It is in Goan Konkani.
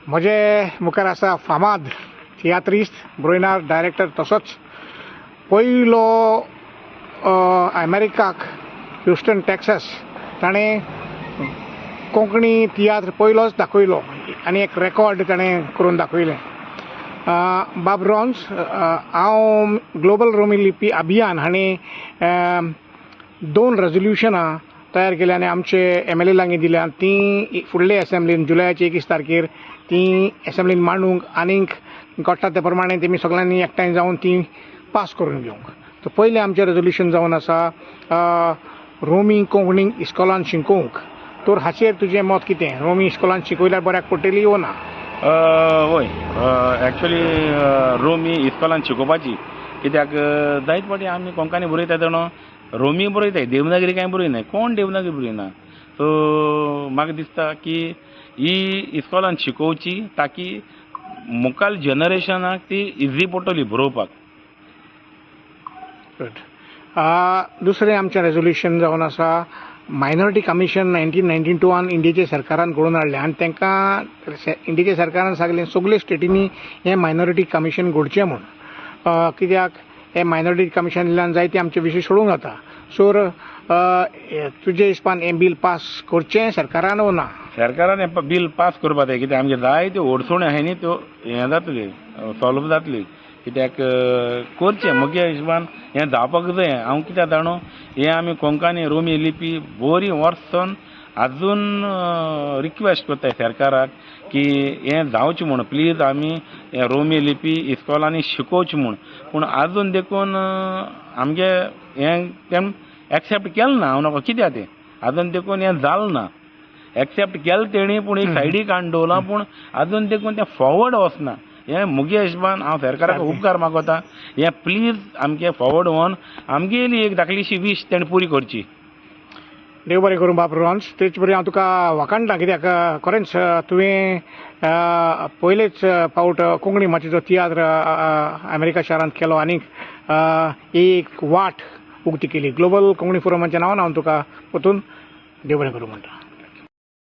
म्हजे मुखार आसा फामाद तियात्रिस्त, ब्रोयनार डायरेक्टर, तसोच पयलो अमेरिकाक ह्युस्टन टॅक्सास ताणें कोंकणी तियात्र पयलोच दाखयलो आनी एक रेकॉर्ड ताणें करून दाखयलें. बाब रॉन्स, हांव ग्लोबल रोमी लिपी अभियान हांणी दोन रेजोल्युशनां तयार केल्या आनी आमचे एमएलए लागीं दिल्या. तीं फुडले एसेंब्लीन जुलयाचे 21 तारखेर तीं एसेंब्लीन मांडूंक आनीक घडटा ते प्रमाणे तेमी सगळ्यांनी एकठांय जावन ती पास करून घेवंक. तर पयलें आमचें रेजोल्युशन जावन आसा रोमी कोंकणी इस्कोलान शिकोवंक. तर हाचेर तुजें मत कितें? रोमी इस्कोलान शिकयल्यार बऱ्याक पडटली वो ना? वय, एक्चुली रोमी इस्कोलान शिकोवपाची, कित्याक जायत फावटी आमी कोंकणी बरयता तेन्ना रोमी बरयताय, देवनागरी कांय बरयनाय. कोण देवनागरी बरयना. सो म्हाका दिसता की ही इस्कोलान शिकोवची ताकी मुखार जनरेशनाक ती इजी पडटली बरोवपाक. गुड. दुसरें आमचें रेजोल्युशन जावन आसा मायनॉरिटी कमिशन 1992आन इंडियेच्या सरकारान घडोवन हाडलें आनी तांकां इंडियेच्या सरकारान सांगलें सगळे स्टेटींनी हें मायनॉरिटी कमिशन घडचें म्हूण, कित्याक हें मायनॉरिटी कमिशनांतल्यान जायते आमचे विशय सोडूंक जाता. सो तुजे हिसपान हें बील पास करचें सरकारान वो ना? सरकारान हें बील पास करपा जाय, कित्याक आमगे जायत्यो अडचण्यो आहाय न्ही, त्यो हें जातली, सॉल्व जातली. कित्याक करचें म्हगे हिशोबान हें जावपाक जाय. हांव कित्याक जाणो, हें आमी कोंकणी रोमी लिपी बरी वर्सान आजून रिक्वेस्ट करताय सरकाराक की हें जावचें म्हूण, प्लीज आमी हें रोमी लिपी इस्कोलांनी शिकोवचें म्हूण. पूण आजून देखून आमगे हें तेम एक्सेप्ट केलें ना. हांव नकळो कित्याक तें आजून देखून हें जालें ना. एक्सेप्ट केलें तेणी, पूण एक सायडीक हाडून दवरलां, पूण आजून देखून तें फॉवर्ड वचना. हें मुगे हिशोबान हांव सरकाराक उपकार मागता, हें प्लीज आमचें फॉवर्ड व्हरून आमगेली एक धाकलीशी वीश तेणी पुरी करची. देव बरें करूं बाब रॉन्स. तेच बरी हांव तुका वखाणटा, कित्याक खरेंच तुवें पयलेच फावट कोंकणी माचयेचो तियात्र अमेरिका शारांत केलो आनीक एक वाट उक्ती केली. ग्लोबल कोंकणी फोरमाच्या नांवान हांव तुका परतून देव बरें करूं म्हणटा.